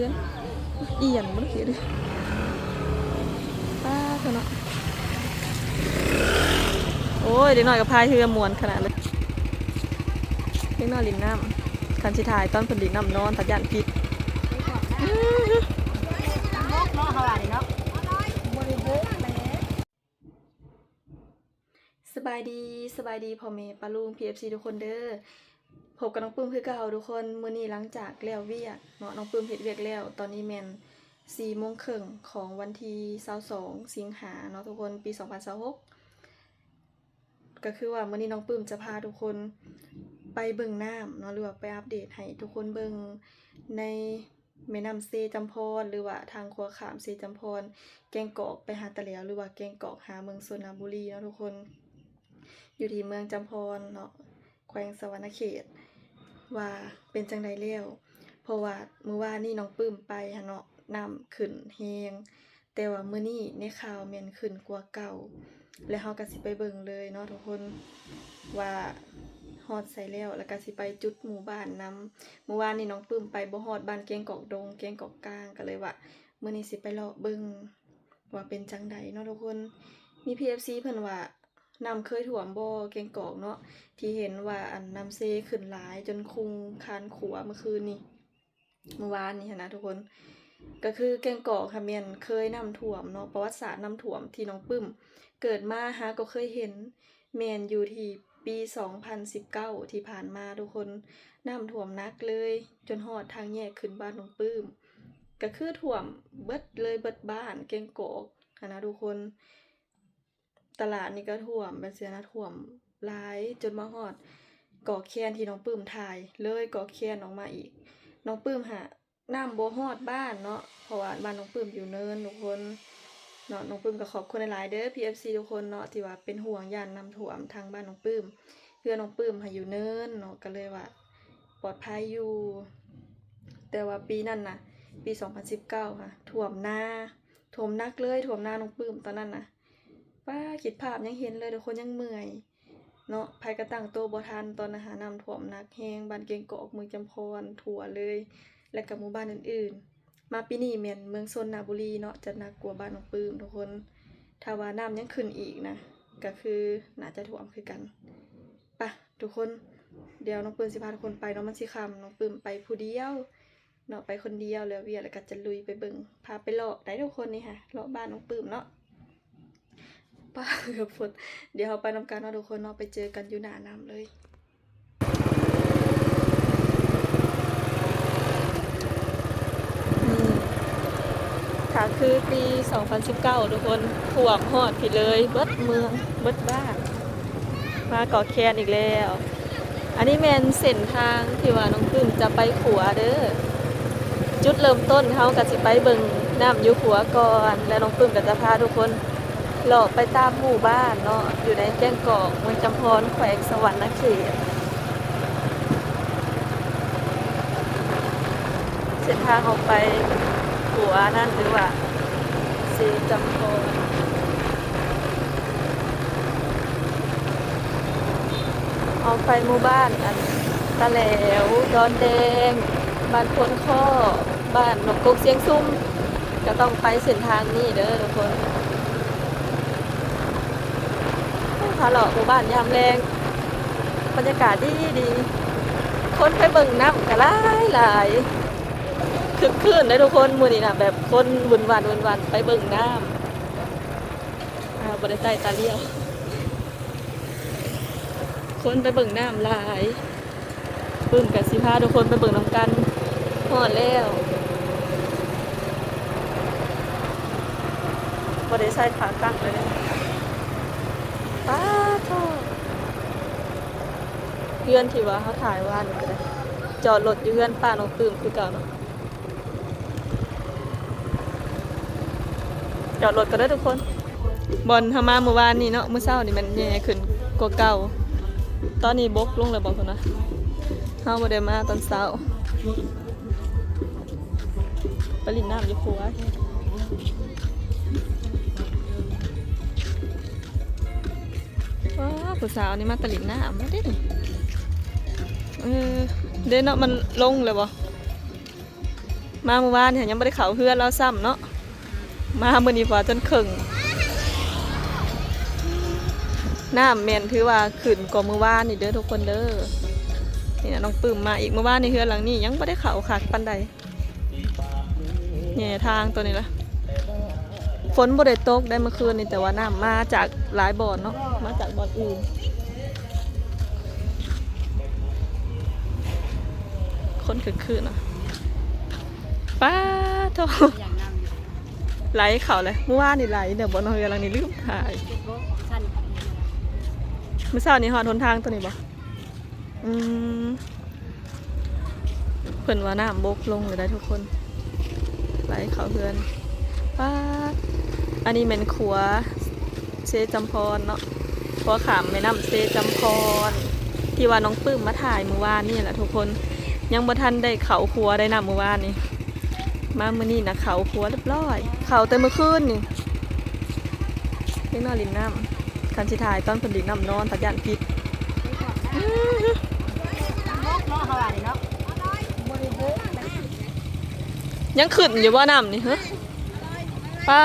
ອຽນບໍ່ເຫັນ ປ້າດເນາະ. ໂອ້ຍ ເດັກນ້ອຍກໍພາຍເຮືອມ່ວນຂະໜາດເລີຍ. ເດັກນ້ອຍຫຼິ້ນນ້ຳ ຄັນຊິຖ່າຍຕອນເພິ່ນຫຼິ້ນນ້ຳນອນ ຕາຢ້ານຜິດ. ສະບາຍດີ ສະບາຍດີພໍ່ແມ່ປ້າລຸງ ພີເອັຟຊີ ທຸກຄົນເດີ. ພົບກັບນ້ອງປຶ້ມຄືເກົ່າທຸກຄົນ. ມື້ນີ້ຫຼັງຈາກແລ້ວວຽກເນາະ ນ້ອງປຶ້ມເຮັດວຽກແລ້ວ ຕອນນີ້ແມ່ນສີ່ໂມງເຄິ່ງຂອງວັນທີຊາວສອງ ສິງຫາເນາະທຸກຄົນ ປີສອງພັນຊາວຫົກ. ກໍຄືວ່າມື້ນີ້ນ້ອງປຶ້ມຈະພາທຸກຄົນໄປເບິ່ງນ້ຳເນາະ ຫຼືວ່າໄປອັບເດດໃຫ້ທຸກຄົນເບິ່ງໃນ ແມ່ນ້ຳເຊຈຳພອນ ຫຼືວ່າທາງຂົວຂ້າມເຊຈຳພອນ ແກ້ງກອກໄປຫາຕະແຫຼວ ຫຼືວ່າແກ້ງກອກຫາເມືອງຊົນນະບູລີເນາະທຸກຄົນ ຢູ່ທີ່ເມືອງຈຳພອນເນາະ ແຂວງສະຫວັນນະເຂດ ວ່າເປັນຈັ່ງໃດແລ້ວ. ເພາະວ່າມື້ວານນີ້ນ້ອງປຶ້ມໄປຫັ້ນເນາະ ນ້ຳຂຶ້ນແຮງ ແຕ່ວ່າມື້ນີ້ໃນຂ່າວແມ່ນຂຶ້ນກວ່າເກົ່າ ແລະ ເຮົາກໍຊິໄປເບິ່ງເລີຍເນາະທຸກຄົນ ວ່າຮອດໃສແລ້ວ ແລ້ວກໍຊິໄປຈຸດໝູ່ບ້ານນຳ. ມື້ວານນີ້ນ້ອງປຶ້ມໄປບໍ່ຮອດບ້ານແກ້ງກອກດົງ ແກ້ງກອກກາງ ກໍເລີຍວ່າມື້ນີ້ຊິໄປເລາະເບິ່ງວ່າເປັນຈັ່ງໃດເນາະທຸກຄົນ. ມີ ພີເອັຟຊີ ເພິ່ນວ່າ ນ້ຳເຄີຍຖ້ວມບໍ່ແກ້ງກອກເນາະ ທີ່ເຫັນວ່າ ອັນ ນ້ຳເຊຂຶ້ນຫຼາຍຈົນຄຸ່ງຄານຂົວເມື່ອຄືນນີ້ ມື້ວານນີ້ຫັ້ນນະທຸກຄົນ. ກໍຄືແກ້ງກອກຫັ້ນແມ່ນເຄີຍນ້ຳຖ້ວມເນາະ ປະຫວັດສາດນ້ຳຖ້ວມທີ່ນ້ອງປຶ້ມເກີດມາຫາກໍເຄີຍເຫັນ ແມ່ນຢູ່ທີ່ປີສອງພັນສິບເກົ້າທີ່ຜ່ານມາທຸກຄົນ ນ້ຳຖ້ວມໜັກເລີຍ ຈົນຮອດທາງແຍກຂຶ້ນບ້ານນ້ອງປຶ້ມ ກໍຄືຖ້ວມເບິດເລີຍ ເບິດບ້ານແກ້ງກອກຫັ້ນນະທຸກຄົນ. ຕະຫຼາດນີ້ກໍຖ້ວມແບບຊີ້ນະ ຖ້ວມຫຼາຍຈົນມາຮອດກອກແຄນທີ່ນ້ອງປຶ້ມຖ່າຍ ເລີຍກອກແຄນອອກມາອີກ. ນ້ອງປຶ້ມຫາ ນ້ຳບໍ່ຮອດບ້ານເນາະ ເພາະວ່າບ້ານນ້ອງປຶ້ມຢູ່ເນີນທຸກຄົນເນາະ. ນ້ອງປຶ້ມກໍຂອບຄຸນຫຼາຍໆເດີ ພີເອັຟຊີ ທຸກຄົນເນາະ ທີ່ວ່າເປັນຫ່ວງຢ້ານນ້ຳຖ້ວມທາງບ້ານນ້ອງປຶ້ມ. ເຮືອນນ້ອງປຶ້ມຫາຢູ່ເນີນເນາະ ກໍເລີຍວ່າປອດໄພຢູ່. ແຕ່ວ່າປີນັ້ນນະ ປີສອງພັນສິບເກົ້າຫາ ຖ້ວມນາ ຖ້ວມໜັກເລີຍ ຖ້ວມນານ້ອງປຶ້ມຕອນນັ້ນນະ. ປ້າ ຄິດພາບຍັງເຫັນເລີຍທຸກຄົນ ຍັງເມື່ອຍເນາະ ໃຜກໍຕັ້ງໂຕບໍ່ທັນ. ຕອນນັ້ນຫານ້ຳຖ້ວມໜັກແຮງ ບ້ານແກ້ງກອກ ເມືອງຈຳພອນ ທົ່ວເລີຍ ແລະກໍໝູ່ບ້ານອື່ນໆ. ມາປີນີ້ແມ່ນເມືອງຊົນນະບູລີເນາະ ຈະໜັກກວ່າບ້ານນ້ອງປຶ້ມທຸກຄົນ. ຖ້າວ່ານ້ຳຍັງຂຶ້ນອີກນະ ກໍຄືໜ້າຈະຖ້ວມຄືກັນ. ປະ ທຸກຄົນ ດຽວນ້ອງປຶ້ມຊິພາທຸກຄົນໄປເນາະ ມັນຊິຄ່ຳ ນ້ອງປຶ້ມໄປຜູ້ດຽວ ເນາະ ໄປຄົນດຽວ ແລ້ວວຽກ ແລ້ວກໍຈະລຸຍໄປເບິ່ງ ພາໄປເລາະໄດ້ທຸກຄົນ ນີ້ຫາ ເລາະບ້ານນ້ອງປຶ້ມເນາະ. ປ້າ ເກືອບຝົນ ດຽວເຮົາໄປນຳກັນເນາະທຸກຄົນເນາະ ໄປເຈີກັນຢູ່ໜ້ານ້ຳເລີຍ. ນີ້ ຖ້າຄືປີສອງພັນສິບເກົ້າທຸກຄົນ ຖ້ວມຮອດພີ້ເລີຍ ເບິດເມືອງ ເບິດບ້ານ ມາກອກແຄນອີກແລ້ວ. ອັນນີ້ແມ່ນເສັ້ນທາງທີ່ວ່ານ້ອງປຶ້ມຈະໄປຂົວເດີ. ຈຸດເລີ່ມຕົ້ນເຮົາກໍຊິໄປເບິ່ງນ້ຳຢູ່ຂົວກ່ອນ ແລ້ວນ້ອງປຶ້ມກໍຈະພາທຸກຄົນເລາະໄປຕາມໝູ່ບ້ານເນາະ ຢູ່ໃນແກ້ງກອກ ເມືອງຈຳພອນ ແຂວງສະຫວັນນະເຂດ. ເສັ້ນທາງອອກໄປຂົວນັ້ນ ຫຼືວ່າເຊຈຳພອນ ອອກໄປໝູ່ບ້ານ ອັນ ຕະແຫຼວ ດອນແດງ ບ້ານໂພນຄໍ້ ບ້ານໜອງກົກຊຽງຊຸ່ມ ກໍຕ້ອງໄປເສັ້ນທາງນີ້ເດີທຸກຄົນ. ພາເລາະໝູ່ບ້ານຍາມແລງ ບັນຍາກາດດີໆ ຄົນໄປເບິ່ງນ້ຳກໍຫຼາຍໆ ຄຶກຄື້ນເດ້ທຸກຄົນ. ມື້ນີ້ນະ ແບບຄົນວຸ້ນວານວຸ້ນວານໄປເບິ່ງນ້ຳ ອ່າ ບໍ່ໄດ້ໃສ່ຕາຫຼຽວ ຄົນໄປເບິ່ງນ້ຳຫຼາຍ. ປຶ້ມກໍຊິພາທຸກຄົນໄປເບິ່ງນຳກັນ. ຮອດແລ້ວ ບໍ່ໄດ້ໃສ່ຂາຕັ້ງເລີຍເດ້. ປາໂທ້ ເຮືອນທີ່ວ່າເຮົາຖ່າຍວານນີ້ກໍໄດ້ ຈອດລົດຢູ່ເຮືອນປ້ານ້ອງປຶ້ມຄືເກົ່າເນາະ. ຈອດລົດກ່ອນເດີທຸກຄົນ. ບ່ອນເຮົາມາມື້ວານນີ້ເນາະ ມື້ເຊົ້ານີ້ມັນແຍ່ຂຶ້ນກວ່າເກົ່າ. ຕອນນີ້ບົກລົງແລ້ວບໍ່ພຸ້ນນະ? ເຮົາບໍ່ໄດ້ມາຕອນເຊົ້າ ໄປຫຼິ້ນນ້ຳຢູ່ຂົວ. ວ້າ ຜູ້ສາວນີ້ມາແຕ່ຫຼິ້ນນ້ຳເດ້ນີ້. ເອີ ເດ້ເນາະ ມັນລົງແລ້ວບໍ່? ມາມື້ວານນີ້ຍັງບໍ່ໄດ້ເຂົ້າເຮືອນລາວຊ້ຳເນາະ ມາມື້ນີ້ວ່າຈົນເຄິ່ງ. ນ້ຳແມ່ນຖືວ່າຂຶ້ນກວ່າມື້ວານນີ້ເດີທຸກຄົນເດີ. ນີ້ນະ ນ້ອງປຶ້ມມາອີກ. ມື້ວານນີ້ເຮືອນຫຼັງນີ້ຍັງບໍ່ໄດ້ເຂົ້າຄັກປານໃດ. ແຫຍ່ທາງຕົວນີ້ລະ. ຝົນບໍ່ໄດ້ຕົກໄດ໋ເມື່ອຄືນນີ້ ແຕ່ວ່ານ້ຳມາຈາກຫຼາຍບ່ອນເນາະ ມາຈາກບ່ອນອື່ນ. ຄົນຄຶກຄື້ນເນາະ. ປາໂທ້ ໄຫຼເຂົ້າເລີຍ. ມື້ວານນີ້ໄຫຼເດີ ບໍ່ເນາະ ເຮືອນຫຼັງນີ້ລືມຖ່າຍ. ມື້ເຊົ້ານີ້ຮອດຫົນທາງຕົວນີ້ບໍ່? ອືມ ເພິ່ນວ່ານ້ຳບົກລົງແລ້ວໄດ໋ທຸກຄົນ ໄຫຼເຂົ້າເຮືອນ. ປາດ ອັນນີ້ແມ່ນຂົວເຊຈຳພອນເນາະ ຂົວຂ້າມແມ່ນ້ຳເຊຈຳພອນ ທີ່ວ່ານ້ອງປຶ້ມມາຖ່າຍມື້ວານນີ້ແຫຼະທຸກຄົນ. ຍັງບໍ່ທັນໄດ້ເຂົ້າຂົວໄດ້ນ້ຳມື້ວານນີ້. ມາມື້ນີ້ນະ ເຂົ້າຂົວຮຽບຮ້ອຍ ເຂົ້າແຕ່ມື້ຄືນນີ້. ເດັກນ້ອຍຫຼິ້ນນ້ຳ ຄັນຊິຖ່າຍຕອນເພິ່ນຫຼິ້ນນ້ຳນອນ ພັດຢ້ານຜິດ. ຍັງຂຶ້ນຢູ່ບໍ່ນ້ຳນີ້ ຮະ? ປາ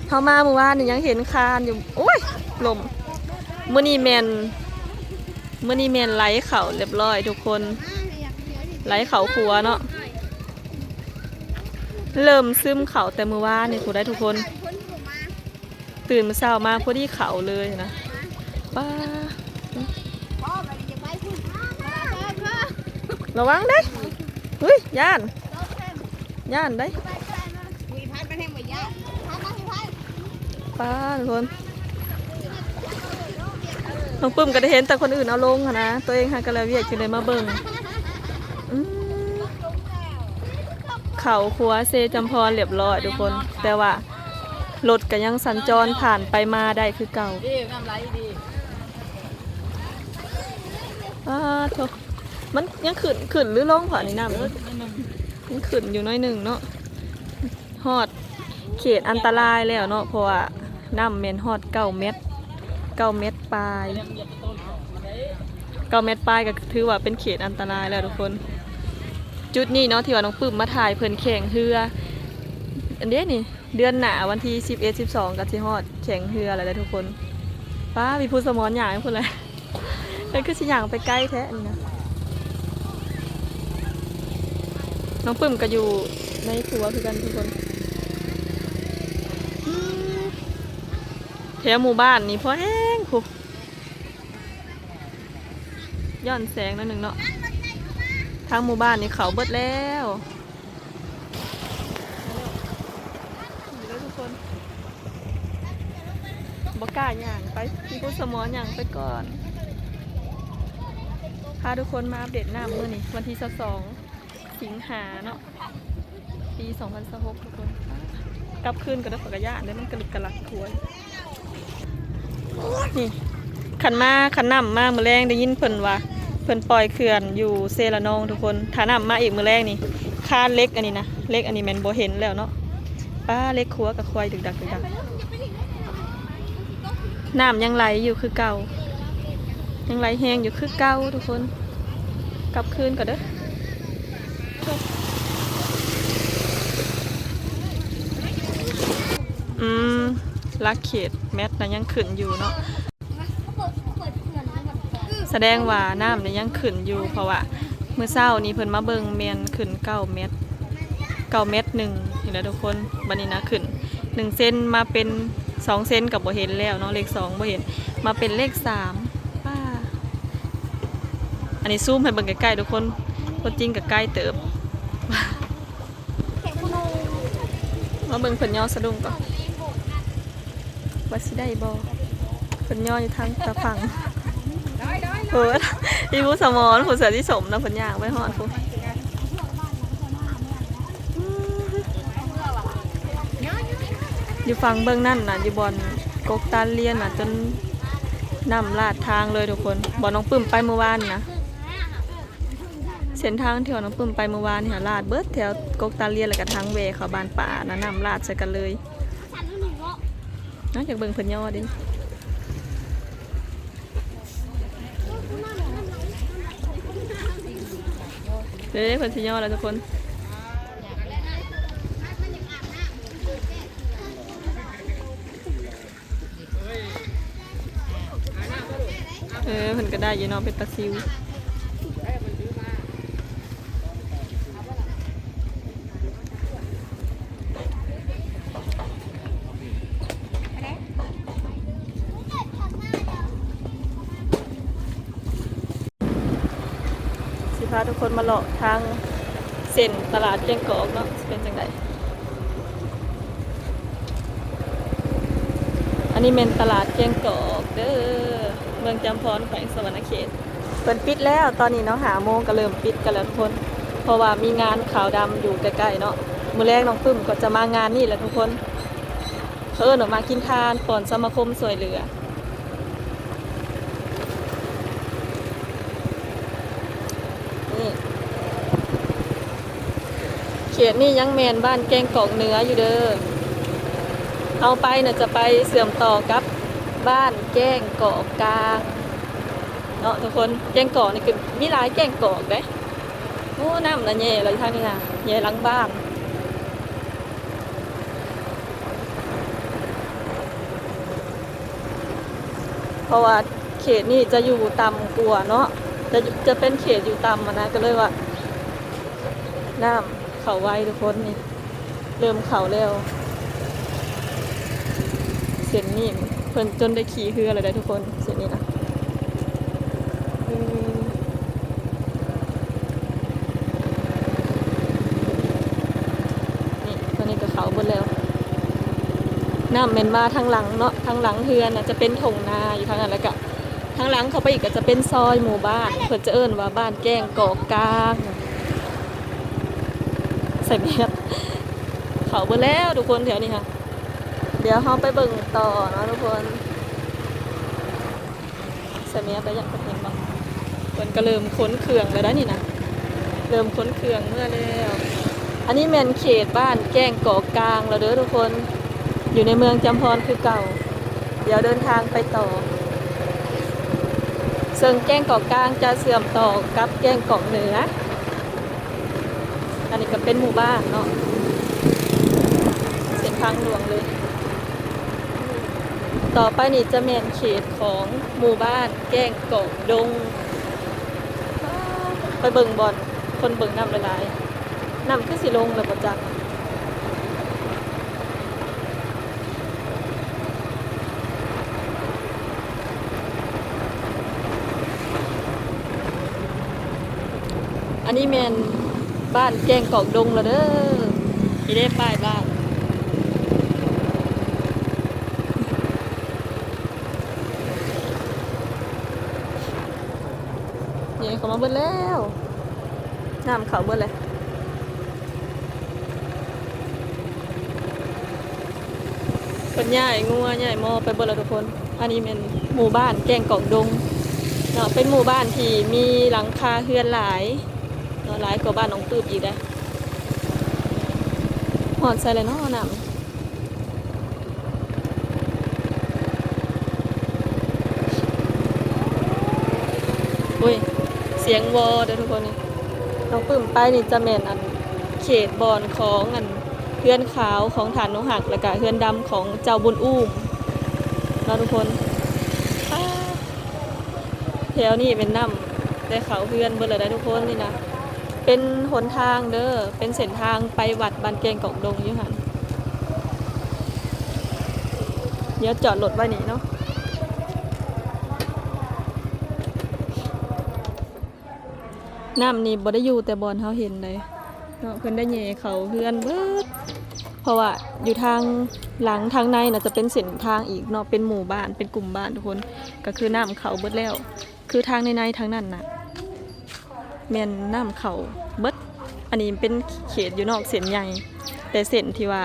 ເຮົາມາມື້ວານນີ້ຍັງເຫັນຄານຢູ່. ໂອ້ຍ ລົມ. ມື້ນີ້ແມ່ນ ມື້ນີ້ແມ່ນໄຫຼເຂົ້າຮຽບຮ້ອຍທຸກຄົນ ໄຫຼເຂົ້າຂົວເນາະ. ເລີ່ມຊຶມເຂົ້າແຕ່ມື້ວານນີ້ພຸ້ນໄດ໋ທຸກຄົນ. ຕື່ນມື້ເຊົ້າມາພໍດີເຂົ້າເລີຍນະ. ປາ ລະວັງເດ້. ເຮີ້ຍ ຢ້ານ ຢ້ານໄດ໋. ປາ ທຸກຄົນ ນ້ອງປຶ້ມກໍໄດ້ເຫັນແຕ່ຄົນອື່ນເອົາລົງຫັ້ນນະ ຕົວເອງຫາກໍແລ້ວວຽກຈຶ່ງໄດ້ມາເບິ່ງ. ອືມ ເຂົ້າຂົວເຊຈຳພອນຮຽບຮ້ອຍທຸກຄົນ ແຕ່ວ່າລົດກໍຍັງສັນຈອນຜ່ານໄປມາໄດ້ຄືເກົ່າ. ປາໂທ້ ມັນຍັງຂຶ້ນ ຂຶ້ນຫຼືລົງພໍນີ້ນ້ຳ? ມັນຂຶ້ນຢູ່ໜ້ອຍໜຶ່ງເນາະ. ຮອດເຂດອັນຕະລາຍແລ້ວເນາະ ເພາະວ່ານ້ຳແມ່ນຮອດເກົ້າແມັດ ເກົ້າແມັດປາຍ ເກົ້າແມັດປາຍກໍຖືວ່າເປັນເຂດອັນຕະລາຍແລ້ວທຸກຄົນ. ຈຸດນີ້ເນາະ ທີ່ວ່ານ້ອງປຶ້ມມາຖ່າຍເພິ່ນແຂ່ງເຮືອ ອັນເດ້ນີ້ ເດືອນໜ້າວັນທີສິບເອັດ ສິບສອງ ກໍຊິຮອດແຂ່ງເຮືອແລ້ວແຫຼະທຸກຄົນ. ປ້າ ມີຜູ້ສະໝອນຍ່າງໃຫ້ພຸ້ນແຫຼະ. ເອີ ຄືຊິຍ່າງໄປໄກແທ້ນີ້ນະ. ນ້ອງປຶ້ມກໍຢູ່ໃນຂົວຄືກັນທຸກຄົນ. ອືມ ແຖວໝູ່ບ້ານນີ້ພໍແຮງພຸ້ນ ຍ້ອນແສງໜ້ອຍໜຶ່ງເນາະ. ທາງໝູ່ບ້ານນີ້ເຂົ້າເບິດແລ້ວ. ນີ້ເດີທຸກຄົນ ບໍ່ກ້າຍ່າງໄປ ມີຜູ້ສະໝອນຍ່າງໄປກ່ອນ. ພາທຸກຄົນມາອັບເດດນ້ຳມື້ນີ້ ວັນທີຊາວສອງ ສິງຫາເນາະ ປີສອງພັນຊາວຫົກ ທຸກຄົນ. ກັບຄືນກໍໄດ້ ຂ້ອຍກໍຢ້ານເດ້ ມັນກະລຶກກະຫຼັກໂພດ. ນີ້ ຄັນມາ ຄັນນ້ຳມາມື້ແລງ ໄດ້ຍິນເພິ່ນວ່າ ເພິ່ນປ່ອຍເຂື່ອນຢູ່ເຊລະນອງທຸກຄົນ. ຖ້ານ້ຳມາອີກມື້ແລງນີ້ ຄານເຫຼັກອັນນີ້ນະ ເຫຼັກອັນນີ້ແມ່ນບໍ່ເຫັນແລ້ວເນາະ. ປ້າ ເຫຼັກຂົວກໍຄວາຍດຶກດັກ ດຶກດັກ. ນ້ຳຍັງໄຫຼຢູ່ຄືເກົ່າ ຍັງໄຫຼແຮງຢູ່ຄືເກົ່າທຸກຄົນ. ກັບຄືນກ່ອນເດີ. ອືມ ຫຼັກເຂດແມັດນະຍັງຂຶ້ນຢູ່ເນາະ. ສະແດງວ່ານ້ຳນີ້ຍັງຂຶ້ນຢູ່ ເພາະວ່າມື້ເຊົ້ານີ້ເພິ່ນມາເບິ່ງແມ່ນຂຶ້ນເກົ້າແມັດ ເກົ້າແມັດໜຶ່ງນີ້ແຫຼະທຸກຄົນ. ບັດນີ້ນະຂຶ້ນໜຶ່ງເຊັນ ມາເປັນສອງເຊັນກໍບໍ່ເຫັນແລ້ວເນາະ ເລກສອງບໍ່ເຫັນ ມາເປັນເລກສາມ. ປ້າ ອັນນີ້ຊູມໃຫ້ເບິ່ງໃກ້ໆທຸກຄົນ ຕົວຈິງກໍໃກ້ເຕີບ. ມາເບິ່ງເພິ່ນຍໍສະດຸ້ງກ່ອນ ວ່າຊິໄດ້ບໍ່? ເພິ່ນຍໍຢູ່ທາງຕາຝັ່ງ. ໂອ້ຍ ອີ່ຜູ້ສະໝອນ ຜູ້ເສື້ອສີສົ້ມນະ ເພິ່ນຍ່າງໄປຮອດພຸ້ນ. ຢູ່ຝັ່ງເບື້ອງນັ້ນນະ ຢູ່ບ່ອນກົກຕານລຽນນະ ຈົນນ້ຳລາດທາງເລີຍທຸກຄົນ ບ່ອນນ້ອງປຶ້ມໄປມື້ວານນະ. ເສັ້ນທາງທີ່ວ່ານ້ອງປຶ້ມໄປມື້ວານນີ້ຫາ ລາດເບິດແຖວກົກຕາລຽນ ແລ້ວກະທາງແວ່ເຂົ້າບ້ານປ່ານະ ນ້ຳລາດໃສ່ກັນເລີຍ. ນະ ຢາກເບິ່ງເພິ່ນຍໍເດ້. ນີ້ ເດ້ ເພິ່ນຊິຍໍແລ້ວທຸກຄົນ. ເອີ ເພິ່ນກໍໄດ້ຢູ່ເນາະ ເປັນປາຊິວ. ຊິພາທຸກຄົນມາເລາະທາງເສັ້ນຕະຫຼາດແກ້ງກອກເນາະ ຊິເປັນຈັ່ງໃດ. ອັນນີ້ແມ່ນຕະຫຼາດແກ້ງກອກເດີ ເມືອງຈຳພອນ ແຂວງສະຫວັນນະເຂດ. ເພິ່ນປິດແລ້ວຕອນນີ້ເນາະ ຫ້າໂມງກໍເລີ່ມປິດກັນແລ້ວທຸກຄົນ ເພາະວ່າມີງານຂາວດຳຢູ່ໃກ້ໆເນາະ. ມື້ແລງນ້ອງປຶ້ມກໍຈະມາງານນີ້ແຫຼະທຸກຄົນ. ເຂົາເອີ້ນວ່າມາກິນທານ ປ່ອນສະມາຄົມຊ່ວຍເຫຼືອ. ນີ້ ເຂດນີ້ຍັງແມ່ນບ້ານແກ້ງກອກເໜືອຢູ່ເດີ. ເຮົາໄປນະຈະໄປເຊື່ອມຕໍ່ກັບບ້ານແກ້ງກອກກາງເນາະທຸກຄົນ. ແກ້ງກອກນີ້ຄືມີຫຼາຍແກ້ງກອກເດ້. ໂອ້ ນ້ຳນະແຍ່ແລ້ວທາງນີ້ນະ ແຍ່ຫຼັງບ້ານ. ເພາະວ່າເຂດນີ້ຈະຢູ່ຕ່ຳກວ່າເນາະ ຈະ ຈະເປັນເຂດຢູ່ຕ່ຳຫັ້ນນະ ກໍເລີຍວ່ານ້ຳເຂົ້າໄວທຸກຄົນ. ນີ້ເລີ່ມເຂົ້າແລ້ວ ເສັ້ນນີ້ເພິ່ນຈົນໄດ້ຂີ່ເຮືອແລ້ວໄດ໋ທຸກຄົນ ເສັ້ນນີ້ນະ. ນີ້ ຕອນນີ້ກໍເຂົ້າເບິດແລ້ວ. ນ້ຳແມ່ນມາທາງຫຼັງເນາະ ທາງຫຼັງເຮືອນນະຈະເປັນທົ່ງນາຢູ່ທາງນັ້ນ ແລ້ວກະທາງຫຼັງເຂົ້າໄປອີກກໍຈະເປັນຊອຍໝູ່ບ້ານ ເພິ່ນຈະເອີ້ນວ່າບ້ານແກ້ງກອກກາງ. ໃສ່ແມສ ເຂົ້າເບິດແລ້ວທຸກຄົນແຖວນີ້ຫະ. ດຽວເຮົາໄປເບິ່ງຕໍ່ເນາະທຸກຄົນ. ສະເມຍໄປຢ່າງກະເຫັນບໍ່ ເພິ່ນກະເລີ່ມຂົນເຄື່ອງແລ້ວໄດ໋ນີ້ນະ ເລີ່ມຂົນເຄື່ອງເມືອແລ້ວ. ອັນນີ້ແມ່ນເຂດບ້ານແກ້ງກອກກາງແລ້ວເດີທຸກຄົນ ຢູ່ໃນເມືອງຈຳພອນຄືເກົ່າ. ດຽວເດີນທາງໄປຕໍ່ ເຊິ່ງແກ້ງກອກກາງຈະເຊື່ອມຕໍ່ກັບແກ້ງກອກເໜືອ. ອັນນີ້ກໍເປັນໝູ່ບ້ານເນາະ ເສັ້ນທາງຫຼວງເລີຍ. ຕໍ່ໄປນີ້ຈະແມ່ນເຂດຂອງໝູ່ບ້ານແກ້ງກອກດົງ. ໄປເບິ່ງບ່ອນຄົນເບິ່ງນ້ຳຫຼາຍໆ ນ້ຳຄືຊິລົງແລ້ວບໍ່ຈັກ. ອັນນີ້ແມ່ນບ້ານແກ້ງກອກດົງແລ້ວເດີ ນີ້ເດ້ປ້າຍບ້ານ ນີ້ເຂົ້າມາເບິດແລ້ວ ນ້ຳເຂົ້າເບິດແລ້ວ. ເພິ່ນຍ້າຍງົວຍ້າຍມໍໄປເບິດແລ້ວທຸກຄົນ. ອັນນີ້ແມ່ນໝູ່ບ້ານແກ້ງກອກດົງເນາະ ເປັນໝູ່ບ້ານທີ່ມີຫຼັງຄາເຮືອນຫຼາຍເນາະ ຫຼາຍກວ່າບ້ານໜອງປຶບອີກເດ້. ຮອດໃສແລ້ວເນາະນ້ຳ? ໂອ້ຍ ສຽງວໍເດີທຸກຄົນ. ນ້ອງປຶ້ມໄປນີ້ຈະແມ່ນອັນເຂດບ່ອນຂອງອັນເຮືອນຂາວຂອງທ່ານໜູຮັກ ແລ້ວກະເຮືອນດຳຂອງເຈົ້າບຸນອູ້ມເນາະທຸກຄົນ. ປາດ ແຖວນີ້ແມ່ນນ້ຳໄດ້ເຂົ້າເຮືອນເບິດແລ້ວໄດ໋ທຸກຄົນ. ນີ້ນະ ເປັນຫົນທາງເດີ ເປັນເສັ້ນທາງໄປວັດບ້ານແກ້ງກອກດົງຢູ່ຫັ້ນ. ດຽວຈອດລົດໄວ້ນີ້ເນາະ. ນ້ຳນີ້ບໍ່ໄດ້ຢູ່ແຕ່ບ່ອນເຮົາເຫັນໃດ໋ເນາະ ເພິ່ນໄດ້ແຍ່ເຂົ້າເຮືອນເບິດ ເພາະວ່າຢູ່ທາງຫຼັງທາງໃນນະຈະເປັນເສັ້ນທາງອີກເນາະ ເປັນໝູ່ບ້ານ ເປັນກຸ່ມບ້ານທຸກຄົນ ກະຄືນ້ຳເຂົ້າເບິດແລ້ວ. ຄືທາງໃນໆທາງນັ້ນນະ ແມ່ນນ້ຳເຂົ້າເບິດ. ອັນນີ້ເປັນເຂດຢູ່ນອກເສັ້ນໃຫຍ່ ແຕ່ເສັ້ນທີ່ວ່າ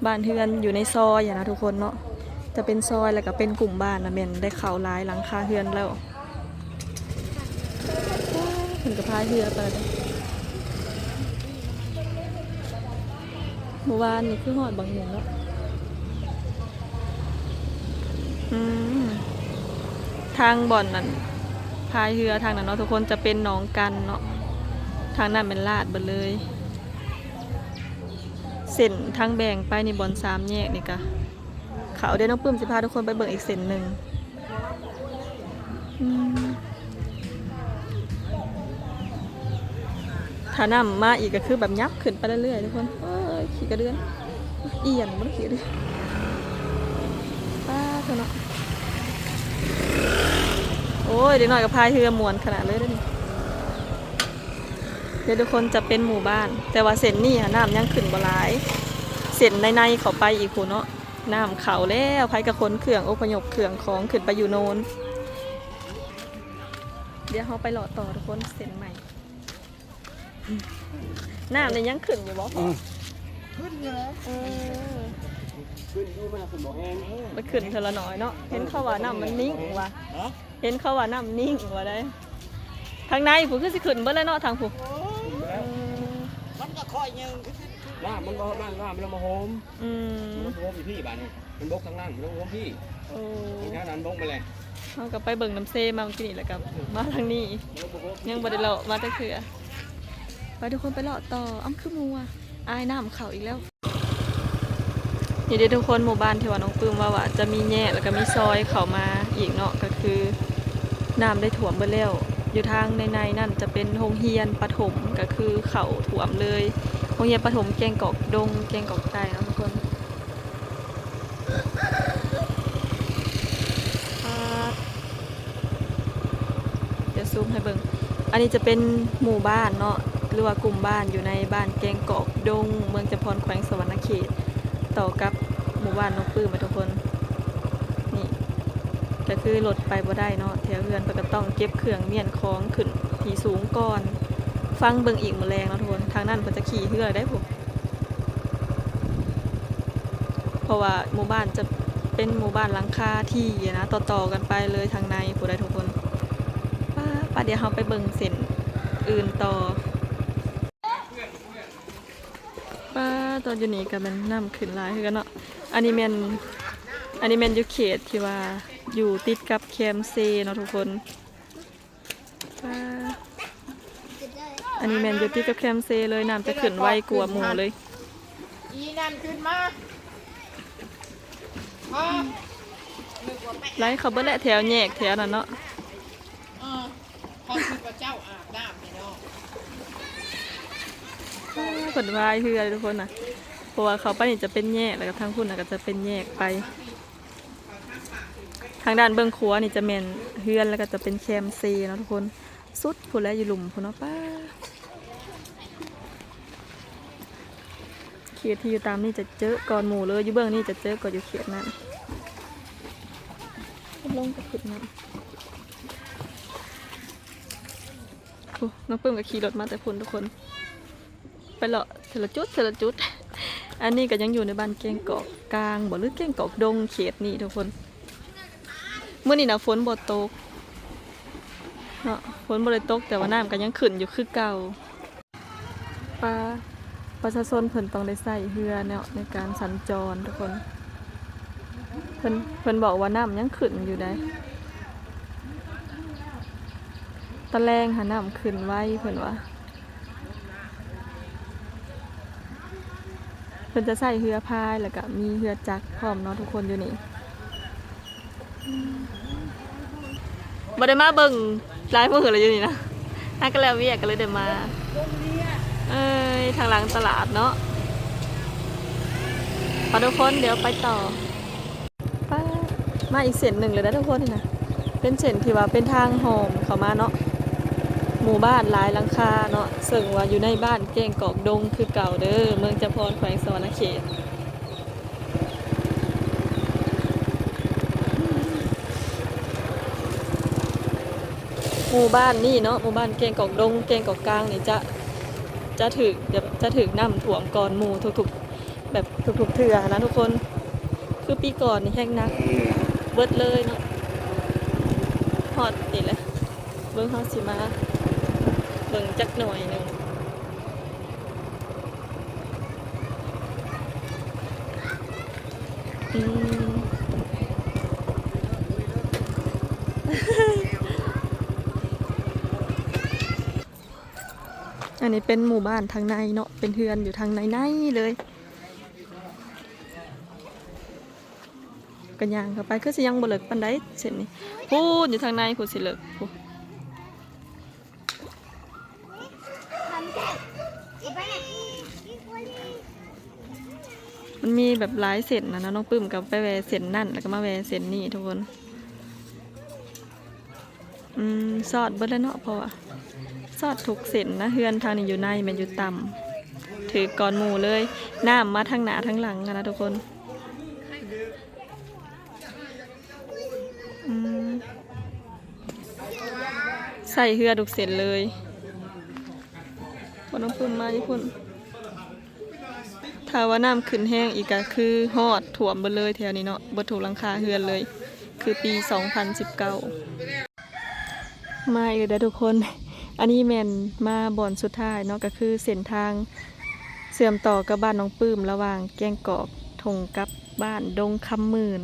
ບ້ານເຮືອນຢູ່ໃນຊອຍຫັ້ນນະທຸກຄົນເນາະ ຈະເປັນຊອຍ ແລ້ວກະເປັນກຸ່ມບ້ານນະ ແມ່ນໄດ້ເຂົ້າຫຼາຍຫຼັງຄາເຮືອນແລ້ວ. ເພິ່ນກະພາຍເຮືອໄປແລ້ວເດ້. ມື້ວານນີ້ຄືຮອດບັກຫຸງເນາະ. ອືມ ທາງບ່ອນນັ້ນ ພາຍເຮືອທາງນັ້ນເນາະທຸກຄົນ ຈະເປັນໜອງກັນເນາະ. ທາງນັ້ນແມ່ນລາດເບິດເລີຍ. ເສັ້ນທາງແບ່ງໄປນີ້ ບ່ອນສາມແຍກນີ້ກະ ເຂົາ ດຽວນ້ອງປຶ້ມຊິພາທຸກຄົນໄປເບິ່ງອີກເສັ້ນໜຶ່ງ. ອືມ ຖ້ານ້ຳມາອີກກໍຄືແບບຫຍັບຂຶ້ນໄປເລື້ອຍໆ ທຸກຄົນ. ໂອ້ຍ ຂີ້ກະເດືອນ ອຽນບໍ່ໄດ້ຂີ້ເດືອນ. ປ້າດເນາະ ໂອ້ຍ ເດັກນ້ອຍກໍພາຍເຮືອມ່ວນຂະໜາດເລີຍເດ້ນີ້. ເດີ ທຸກຄົນ ຈະເປັນໝູ່ບ້ານ ແຕ່ວ່າເສັ້ນນີ້ຫະ ນ້ຳຍັງຂຶ້ນບໍ່ຫຼາຍ. ເສັ້ນໃນໆ ເຂົ້າໄປອີກພຸ້ນເນາະ ນ້ຳເຂົ້າແລ້ວ. ໃຜກໍຂົນເຄື່ອງ ອົບພະຍົບເຄື່ອງຂອງຂຶ້ນໄປຢູ່ໂນນ. ດຽວເຮົາໄປເລາະຕໍ່ ທຸກຄົນ ເສັ້ນໃໝ່. ນ້ຳນີ້ຍັງຂຶ້ນຢູ່ບໍ່? ອືມ ຂຶ້ນຢູ່ແລ້ວ. ເອີ ຂຶ້ນຢູ່ ມັນຂຶ້ນບໍ່ແຮງ. ມັນຂຶ້ນເທື່ອລະໜ້ອຍເນາະ. ເຫັນເຂົາວ່ານ້ຳມັນນິ່ງວ່າ ຮະ? ເຫັນເຂົາວ່ານ້ຳນິ່ງວ່າໄດ໋. ທາງໃນພຸ້ນຄືຊິຂຶ້ນເບິດແລ້ວເນາະ ທາງພຸ້ນ. ໂອ້ຍ ເອີ ມັນກໍຄ່ອຍຍືງຂຶ້ນ ນ້ຳມັນບໍ່ ນ້ຳ ນ້ຳມັນລົງມາໂຮມ. ອືມ ມັນລົງມາໂຮມຢູ່ພີ້ບາດນີ້ ມັນບົກທາງນັ້ນ ມັນລົງມາໂຮມພີ້. ໂອ້ ທາງນັ້ນບົກມາແລ້ວ. ເຮົາກໍໄປເບິ່ງນ້ຳເຊມາມື້ກີ້ນີ້ ແລ້ວກໍມາທາງນີ້ ຍັງບໍ່ໄດ້ເລາະມາຈັກເທື່ອ. ໄປ ທຸກຄົນ ໄປເລາະຕໍ່. ອ້າວ ຄືໝູ່ອະ ອ້າຍ ນ້ຳເຂົ້າອີກແລ້ວ. ນີ້ເດ້ ທຸກຄົນ ໝູ່ບ້ານທີ່ວ່ານ້ອງປຶ້ມເວົ້າວ່າຈະມີແຍກ ແລ້ວກໍມີຊອຍເຂົ້າມາອີກເນາະ ກໍຄືນ້ຳໄດ້ຖ້ວມເບິດແລ້ວ. ຢູ່ທາງໃນໆ ນັ້ນຈະເປັນໂຮງຮຽນປະຖົມ ກໍຄືເຂົ້າຖ້ວມເລີຍ ໂຮງຮຽນປະຖົມແກ້ງກອກດົງ ແກ້ງກອກໃຕ້ເນາະ ທຸກຄົນ. ປາດ ດຽວຊູມໃຫ້ເບິ່ງ. ອັນນີ້ຈະເປັນໝູ່ບ້ານເນາະ ຫຼືວ່າກຸ່ມບ້ານຢູ່ໃນບ້ານແກ້ງກອກດົງ ເມືອງຈຳພອນ ແຂວງສະຫວັນນະເຂດ ຕໍ່ກັບໝູ່ບ້ານນ້ອງປຶ້ມ ທຸກຄົນ. ນີ້ກໍຄືລົດໄປບໍ່ໄດ້ເນາະ ແຖວເຮືອນເພິ່ນກໍຕ້ອງເກັບເຄື່ອງມ້ຽນຂອງຂຶ້ນທີ່ສູງກ່ອນ. ຟັງເບິ່ງອີກມື້ແລງເນາະ ທຸກຄົນ. ທາງນັ້ນເພິ່ນຈະຂີ່ເຮືອໄດ້ພຸ້ນ ເພາະວ່າໝູ່ບ້ານຈະເປັນໝູ່ບ້ານຫຼັງຄາທີ່ນະ ຕໍ່ໆ ກັນໄປເລີຍທາງໃນພຸ້ນໃດ໋ ທຸກຄົນ. ປາດ ປາດ ດຽວເຮົາໄປເບິ່ງເສັ້ນອື່ນຕໍ່. ປາດ ຕອນຢູ່ນີ້ກໍແມ່ນນ້ຳຂຶ້ນຫຼາຍຄືກັນເນາະ. ອັນນີ້ແມ່ນ ອັນນີ້ແມ່ນຢູ່ເຂດທີ່ວ່າຢູ່ຕິດກັບແຄມເຊເນາະ ທຸກຄົນ. ປາດ ອັນນີ້ແມ່ນຢູ່ຕິດກັບແຄມເຊເລີຍ ນ້ຳຈະຂຶ້ນໄວກວ່າໝູ່ເລີຍ. ອີນັ້ນຂຶ້ນມາ ມາ ໄຫຼເຂົ້າເບິດແຫຼະ ແຖວແຍກແຖວນັ້ນເນາະ. ເອີ ເຂົາຄືພະເຈົ້າອາບນ້ຳໃຫ້ນ້ອງ. ເພິ່ນພາຍເຮືອເລີຍ ທຸກຄົນນະ ເພາະວ່າເຂົ້າໄປນີ້ຈະເປັນແຍກ ແລ້ວກໍທາງພຸ້ນນະກໍຈະເປັນແຍກໄປ. ທາງດ້ານເບື້ອງຂວານີ້ຈະແມ່ນເຮືອນ ແລ້ວກໍຈະເປັນແຄມເຊເນາະ ທຸກຄົນ. ສຸດພຸ້ນແຫຼະ ຢູ່ລຸ່ມພຸ້ນເນາະ. ປາດ ເຂດທີ່ຢູ່ຕາມນີ້ຈະເຈິກ່ອນໝູ່ເລີຍ ຢູ່ເບື້ອງນີ້ຈະເຈິກ່ອນຢູ່ເຂດນັ້ນ. ລົງໄປຂຶ້ນນັ້ນ. ໂອ້ ນ້ອງປຶ້ມກໍຂີ່ລົດມາແຕ່ພຸ້ນ ທຸກຄົນ. ໄປເລາະເທື່ອລະຈຸດ ເທື່ອລະຈຸດ. ອັນນີ້ກໍຍັງຢູ່ໃນບ້ານແກ້ງກອກກາງບໍ ຫຼືແກ້ງກອກດົງ ເຂດນີ້ ທຸກຄົນ. ມື້ນີ້ນະຝົນບໍ່ຕົກເນາະ ຝົນບໍ່ໄດ້ຕົກ ແຕ່ວ່ານ້ຳກໍຍັງຂຶ້ນຢູ່ຄືເກົ່າ. ປະ ປະຊາຊົນເພິ່ນຕ້ອງໄດ້ໃຊ້ເຮືອເນາະ ໃນການສັນຈອນ ທຸກຄົນ. ເພິ່ນ ເພິ່ນບອກວ່ານ້ຳຍັງຂຶ້ນຢູ່ໃດ໋ ຕອນແລງຫານ້ຳຂຶ້ນໄວ ເພິ່ນວ່າ. ເພິ່ນຈະໃຊ້ເຮືອພາຍ ແລ້ວກະມີເຮືອຈັກພ້ອມເນາະ ທຸກຄົນ ຢູ່ນີ້. ບໍ່ໄດ້ມາເບິ່ງຫຼາຍມື້ແລ້ວ ຢູ່ນີ້ນະ ຫາກໍແລ້ວວຽກກໍເລີຍໄດ້ມາ. ເອີຍ ທາງຫຼັງຕະຫຼາດເນາະ. ປະ ທຸກຄົນ ດຽວໄປຕໍ່. ປາດ ມາອີກເສັ້ນໜຶ່ງເລີຍນະ ທຸກຄົນ. ນີ້ນະ ເປັນເສັ້ນທີ່ວ່າເປັນທາງຫ້ອມເຂົ້າມາເນາະ ໝູ່ບ້ານຫຼາຍຫຼັງຄາເນາະ ເຊິ່ງວ່າຢູ່ໃນບ້ານແກ້ງກອກດົງຄືເກົ່າເດີ ເມືອງຈຳພອນ ແຂວງສະຫວັນນະເຂດ. ໝູ່ບ້ານນີ້ເນາະ ໝູ່ບ້ານແກ້ງກອກດົງ ແກ້ງກອກກາງນີ້ຈະ ຈະຖືກ ຈະ ຈະຖືກນ້ຳຖ້ວມກ່ອນໝູ່ທຸກໆ ແບບທຸກໆເທື່ອຫັ້ນນະ ທຸກຄົນ. ຄືປີກ່ອນນີ້ແຮງໜັກເບິດເລີຍເນາະ. ຮອດນີ້ແຫຼະ ເບິ່ງ ເຮົາຊິມາເບິ່ງຈັກໜ້ອຍໜຶ່ງ. ອືມ. ອັນນີ້ເປັນໝູ່ບ້ານທາງໃນເນາະ ເປັນເຮືອນຢູ່ທາງໃນໆເລີຍ. ກໍຍ່າງເຂົ້າໄປ ຄືຊິຍັງບໍ່ເລິກປານໃດເສັ້ນນີ້. ພຸ້ນ ຢູ່ທາງໃນພຸ້ນ ຊິເລິກພຸ້ນ. ມັນມີແບບຫຼາຍເສັ້ນນະເນາະ, ນ້ອງປຶ້ມກໍໄປແວ່ເສັ້ນນັ້ນ ແລ້ວກໍມາແວ່ເສັ້ນນີ້ທຸກຄົນ. ອືມ ຊອດເບິດແລ້ວເນາະ ເພາະວ່າຊອດທຸກເສັ້ນນະ. ເຮືອນທາງນີ້ຢູ່ໃນແມ່ນຢູ່ຕ່ຳ ຖືກກ່ອນໝູ່ເລີຍ. ນ້ຳມາທາງໜ້າທາງຫຼັງຫັ້ນນະທຸກຄົນ. ອືມ ໃຊ້ເຮືອທຸກເສັ້ນເລີຍ. ບໍ່ ນ້ອງປຶ້ມມາຢູ່ພຸ້ນ. ຖ້າວ່ານ້ຳຂຶ້ນແຮງອີກກໍຄືຮອດຖ້ວມເບິດເລີຍແຖວນີ້ເນາະ, ເບິດທຸກຫຼັງຄາເຮືອນເລີຍ ຄືປີສອງພັນສິບເກົ້າ. ມາອີກແລ້ວເດີທຸກຄົນ. ອັນນີ້ແມ່ນມາບ່ອນສຸດທ້າຍເນາະ, ກໍຄືເສັ້ນທາງເຊື່ອມຕໍ່ກັບບ້ານນ້ອງປຶ້ມ ລະຫວ່າງແກ້ງກອກທົ່ງກັບບ້ານດົງຄຳໝື່ນ.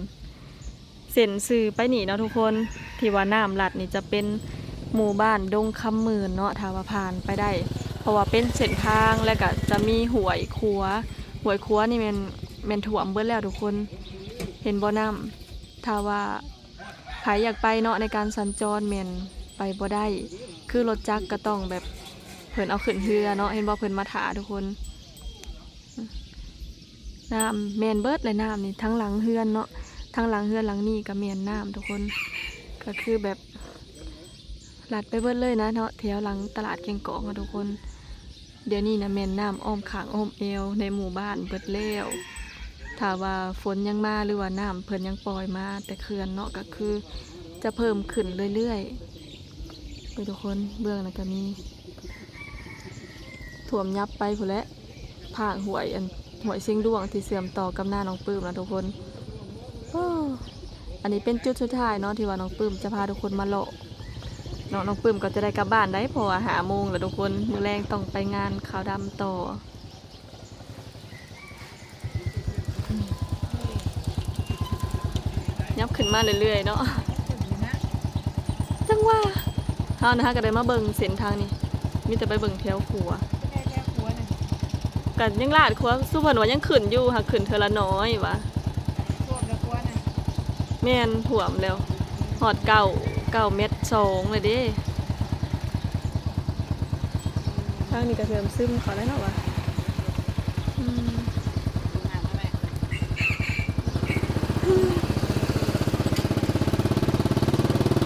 ເສັ້ນຊື່ໄປນີ້ເນາະທຸກຄົນ, ທີ່ວ່ານ້ຳລັດນີ້ຈະເປັນໝູ່ບ້ານດົງຄຳໝື່ນເນາະ ຖ້າວ່າຜ່ານໄປໄດ້, ເພາະວ່າເປັນເສັ້ນທາງ ແລ້ວກະຈະມີຫ້ວຍຂົວ. ຫ້ວຍຂົວນີ້ແມ່ນ ແມ່ນຖ້ວມເບິດແລ້ວທຸກຄົນ. ເຫັນບໍ່ນ້ຳ? ຖ້າວ່າໃຜຢາກໄປເນາະ ໃນການສັນຈອນແມ່ນໄປບໍ່ໄດ້, ຄືລົດຈັກກໍຕ້ອງແບບເພິ່ນເອົາຂຶ້ນເຮືອເນາະ. ເຫັນບໍ່? ເພິ່ນມາຖ້າທຸກຄົນ. ນ້ຳແມ່ນເບິດແຫຼະ, ນ້ຳນີ້ທັງຫຼັງເຮືອນເນາະ, ທັງຫຼັງເຮືອນຫຼັງນີ້ກໍແມ່ນນ້ຳທຸກຄົນ. ກໍຄືແບບລັດໄປເບິດເລີຍນະເນາະ ແຖວຫຼັງຕະຫຼາດແກ້ງກອກເນາະທຸກຄົນ. ດຽວນີ້ນະແມ່ນນ້ຳອ້ອມຂ້າງອ້ອມແອວໃນໝູ່ບ້ານເບິດແລ້ວ. ຖ້າວ່າຝົນຍັງມາ ຫຼືວ່ານ້ຳເພິ່ນຍັງປ່ອຍມາແຕ່ເຂື່ອນເນາະ ກໍຄືຈະເພີ່ມຂຶ້ນເລື້ອຍໆ. ເບິ່ງທຸກຄົນ, ເບື້ອງນັ້ນກໍມີ ຖ້ວມຍັບໄປພຸ້ນແຫຼະ, ທາງຫ້ວຍ ອັນ ຫ້ວຍຊຽງດວງທີ່ເຊື່ອມຕໍ່ກັບນານ້ອງປຶ້ມນະທຸກຄົນ. ໂອ້ ອັນນີ້ເປັນຈຸດສຸດທ້າຍເນາະ ທີ່ວ່ານ້ອງປຶ້ມຈະພາທຸກຄົນມາເລາະເນາະ. ນ້ອງປຶ້ມກໍຈະໄດ້ກັບບ້ານໄດ໋ ເພາະວ່າຫ້າໂມງແລ້ວທຸກຄົນ, ມື້ແລງຕ້ອງໄປງານຂາວດຳຕໍ່. ຍັບຂຶ້ນມາເລື້ອຍໆເນາະ. ຈັງຫວະ ເຮົານະ ເຮົາກໍໄດ້ມາເບິ່ງເສັ້ນທາງນີ້ ມີແຕ່ໄປເບິ່ງແຖວຂົວ. ແຕ່ແຖວຂົວນະ ກໍຍັງລາດຂົວ, ສຸເພິ່ນວ່າຍັງຂຶ້ນຢູ່, ຫາກຂຶ້ນເທື່ອລະໜ້ອຍວ່າ. ຖ້ວມແລ້ວຂົວນະ? ແມ່ນ ຖ້ວມແລ້ວ. ຮອດເກົ້າ ເກົ້າແມັດສອງເລີຍເດ້. ທາງນີ້ກໍເລີ່ມຊຶມເຂົ້າແລ້ວເນາະວ່າ. ອືມ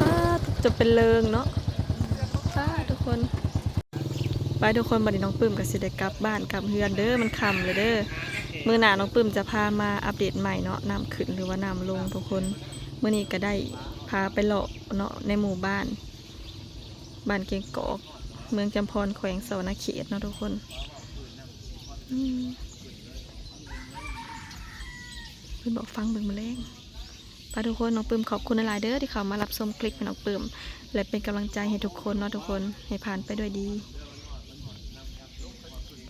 ປາດ ຈະເປັນເລີງເນາະ ປາດ ທຸກຄົນ. ໄປທຸກຄົນ, ບັດນີ້ນ້ອງປຶ້ມກໍຊິໄດ້ກັບບ້ານກັບເຮືອນເດີ, ມັນຄ່ຳແລ້ວເດີ. ມື້ໜ້ານ້ອງປຶ້ມຈະພາມາອັບເດດໃໝ່ເນາະ, ນ້ຳຂຶ້ນ ຫຼືວ່ານ້ຳລົງທຸກຄົນ. ມື້ນີ້ກໍໄດ້ພາໄປເລາະເນາະ ໃນໝູ່ບ້ານ ບ້ານແກ້ງກອກ ເມືອງຈຳພອນ ແຂວງສະຫວັນນະເຂດເນາະທຸກຄົນ. ອືມ ເພິ່ນບອກຟັງເບິ່ງມື້ແລງ. ປາທຸກຄົນ, ນ້ອງປຶ້ມຂອບຄຸນຫຼາຍໆເດີ ທີ່ເຂົ້າມາຮັບຊົມຄລິບໃຫ້ນ້ອງປຶ້ມ ແລະ ເປັນກຳລັງໃຈໃຫ້ທຸກຄົນເນາະທຸກຄົນ, ໃຫ້ຜ່ານໄປດ້ວຍດີ.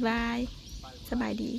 ບາຍ ສະບາຍດີ.